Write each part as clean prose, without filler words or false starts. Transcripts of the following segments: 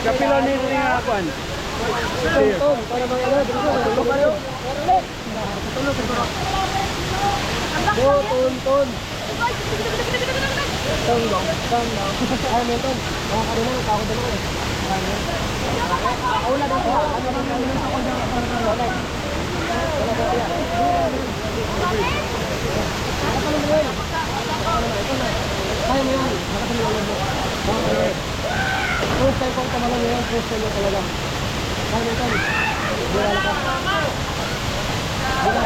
Kapila ni nga kuan. Ton, para mga ano, dito. Tulo kayo. Do, ton, ton. Ton, dong, ton, dong. Ay, may ton. Mga kanina, nagkakot na ako eh. Ako na daw siya. Ano ba kanina? Ako na ako. Wala. Wala ba siya? Ano mo yun? Kaya mo yan. Nakatulong mo. First time kong tumalon ngayon, first time mo talaga. Kaya mo yan. Wala ka. Wala.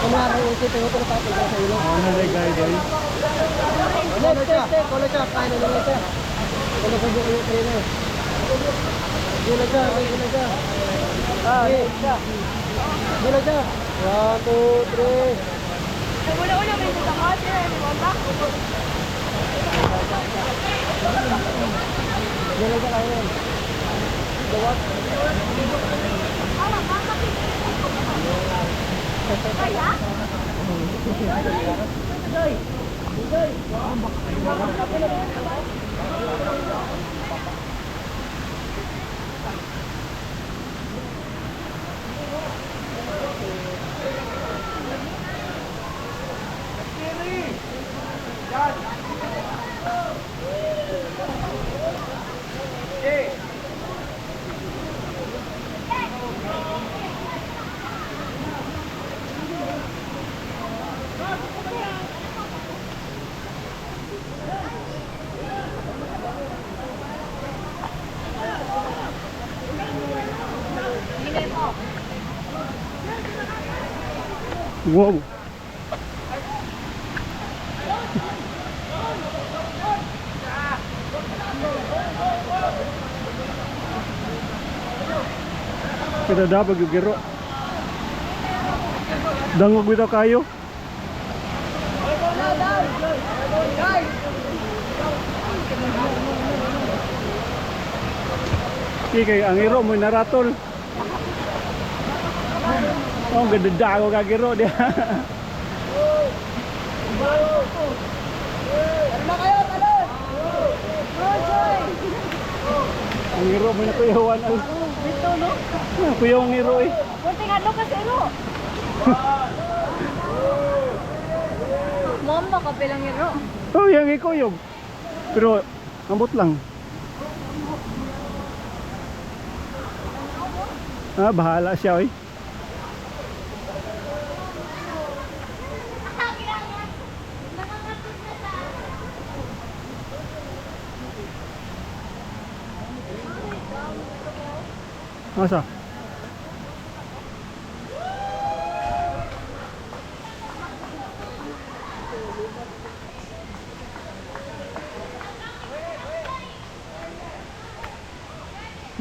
Kunwari, okay, pero ito napapag sa ulo. Ano na guys, guys. Next, next, next. Wala siya, kaya na naman siya. Wala sa buko yung trainer. Wala siya, wala siya. Ah, siya. Wala siya. 1, 2, 3. Wala-wala may sa kotse. Wala. Wala siya, kaya yan. Kaya? Wow. Kita dapat yung giro. Dangog bitaw kayo. Okay, kay ang iro mo naratol. Oh, ganda ako kagiro diha. Ano kayo, talon? Ang iro mo na kuyawan. Ang Dito, no? kuyaw ang iro eh. Kunting hadlo kasi iro. Mom, baka pilang iro. Oh, yang ikuyog. Pero ambot lang. Ah, bahala siya oy. Asa?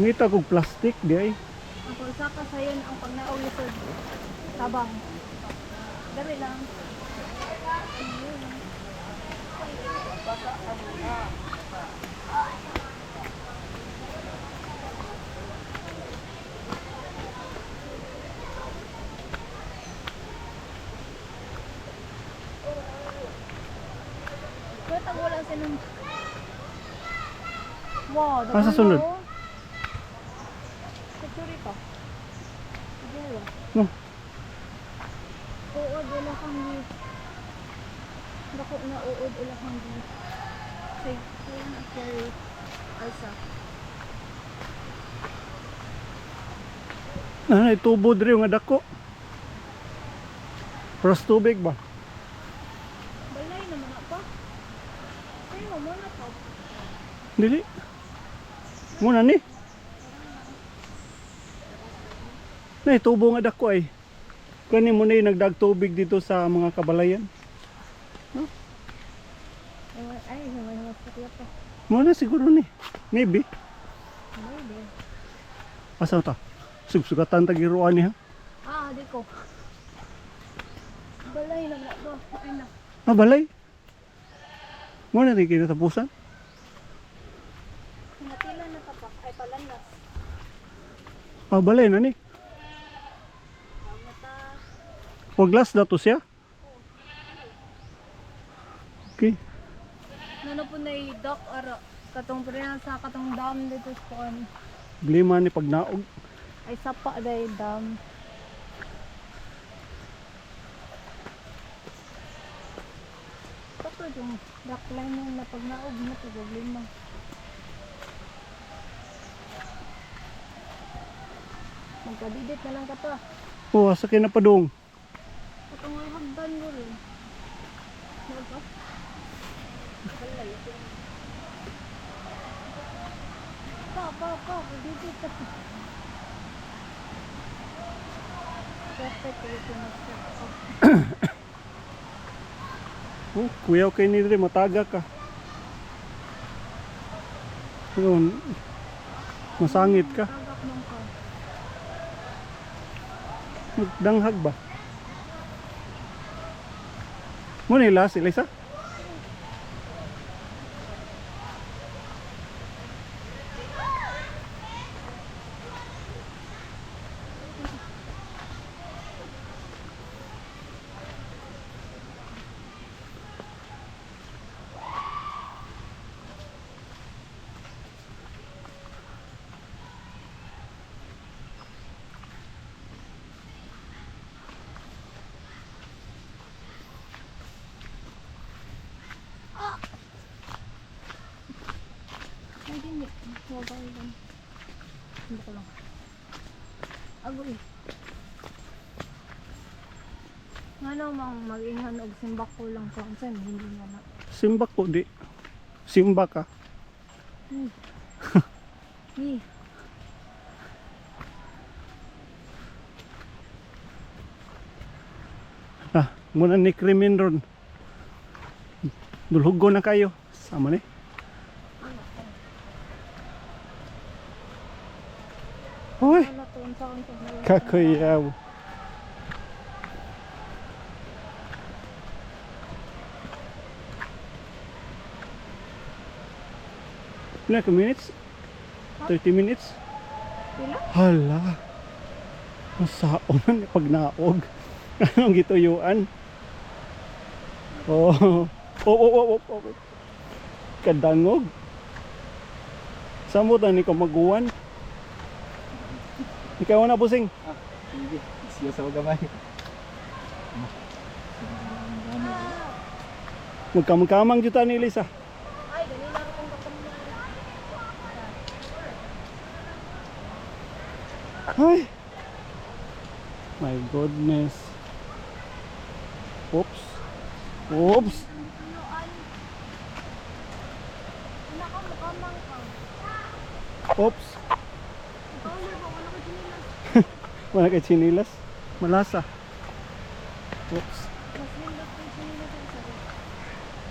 Ngita kog plastic di ay. Ang usa ka sayon ang pagnaog lisod. Tabang. Dali lang. Pero tag wala silang. Wow, Asa sunod? Picture pa. Sige ba? No. Uod ila kang gi. Dako na uod ila kang gi. Say, carry alsa. Nanay tubo diri nga dako. Pros tubig ba? Balay naman na pa. Ay, mo na to. Dili. Muna ni. Nay tubo nga dako ay. Kani mo na yung nagdag tubig dito sa mga kabalayan. Ay, may mas pa. Muna siguro ni. Maybe. Maybe. Asa ta? Sugsugatan tagiruan niya. Ah, di ko. Balay naman na to. Ay na. Ah, balay. Muna rin kinatapusan. Natila na ka pa. Ay, palanas. Ah, balay na ni. Mata. Wag last na to siya. Okay. Nano po na duck ara. Katong pre sa katong dam dito sa kuan. Blima ni pagnaog. Ay sapa day dam. Ito yung rock climbing na pag naog mo, ito problema. Magkadidit na lang ka pa. Oh, asa kay napadung. Ito nga hagdan ko rin. Ano ba? Pa, pa, pa, didit ka. Perfect, ito na step up. Oh, kuyaw kay ni diri mataga ka. Yun. Masangit ka. Tagak man ka. Magdanghag ba? Mo ni last Elisa? Ay, hindi. Huwag ako lang. Hindi ko lang. Agoy. Nga namang mag-ingan og simbak ko lang ko. Ang saan, hindi na na. Simba ko di. Simba ka. Ni. Ah, muna ni krimen ron. Dulhugo na kayo. Sama ni. Uy, Ano to? Ang saan ko? kakuyaw. Pila ka minutes? 30 minutes? Pila? Hala. Ang sao man pag naog. Anong gituyuan? Oh. Oh. Kadangog. Samot ni ko maguwan. Ikaw na busing. Sige, siya sa gamay. Magkamang-kamang juta ni Elisa. Ay, ganina rin kong kakamang. Ay. My goodness. Oops. Oops. Tuyuan. Nakamukamang ka. Oops. Ikaw na ba? Wala ko chinilas. Wala kay chinilas. Malasa. Oops. Mas nindot ko yung chinilas ang sabi.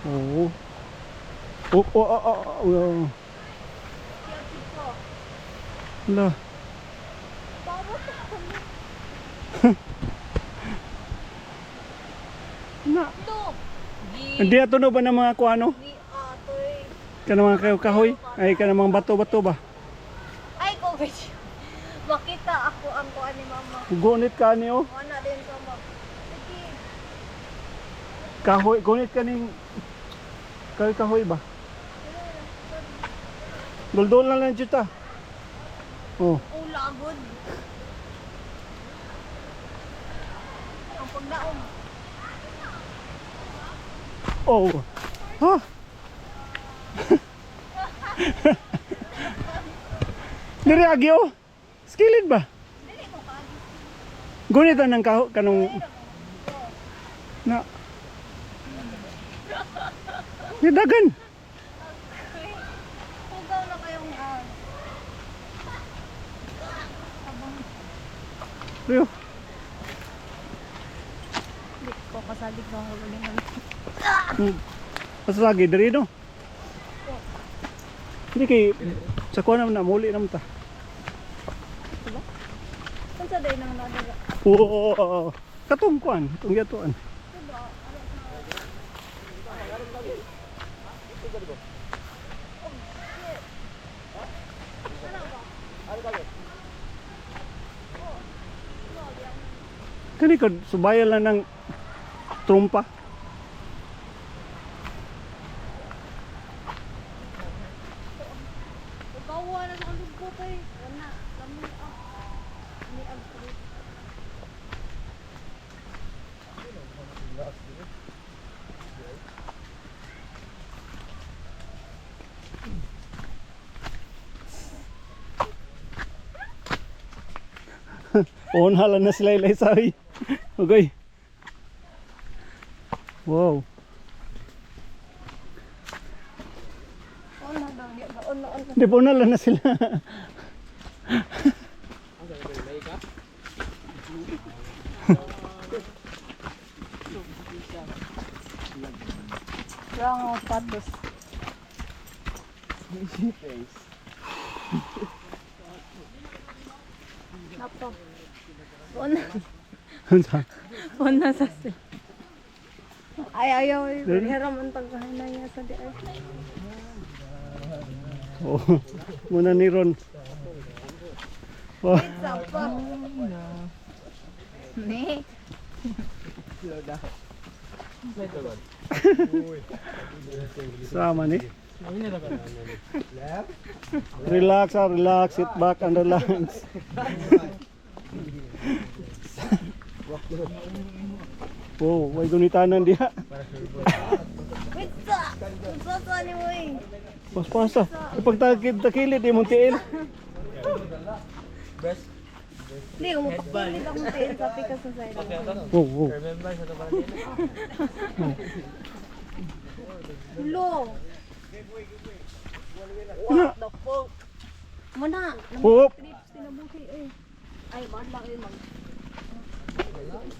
Oo. Oh. Kaya ko. Ala. Bawat ako. Na. Look! Hindi ato no ba ng mga kuano? Ni atoy. Kanang mga kahoy? Ay kanang mga bato-bato ba? Ay, ko video. Makita ako ang kuan ni mama. Gunit ka ni oh. Wala din sa ma. Sige. Kahoy, gunit ka ning kahoy kahoy ba? Duldul na lang dito. Oh, Oh, lagod. Ang pagdaong. oh. Ha? Diri agi oh. Skilid ba? Dili ko kaagi. Gunit ang kahoy kanong na. Nidagan. Hugaw na kayong ag. Abang Rio. di ko kasalig ba ang ulingan. Pasasagi diri no. Hindi kay sa kuha naman na muli naman ta. Diba? Unsa day nang nadala? Oo. Katong kuan, katong gatuan. Diba? Kani ko subayan lang ng trumpa. Awa na sa lugpo kay. Wala. Lami ah. Lami ang trip. Unhala na sila ilay sabi. Okay. Wow. Una daw, di ba? Una, una. Di pa unhala na sila. Wala nga ako sapatos. Nako. Una. Unsa? Una sa si. Ay, ayaw. Hiram ang tagkahanay niya sa di ay. Oh, muna ni Ron. Oh, Sapa. Ne. Sama ni. Relax, ah, relax, sit back and relax. Oh, way gunitanan diha. Wait sa. Sa ni mo eh. Paspasa. Ipagtakid takilid imong tiil. Hindi, umupakilit akong tiil sa pikas sa side. Oh. Lo. What the fuck? Muna. Oh. Trips tinabuhi eh. Ay, bad lang yun mag.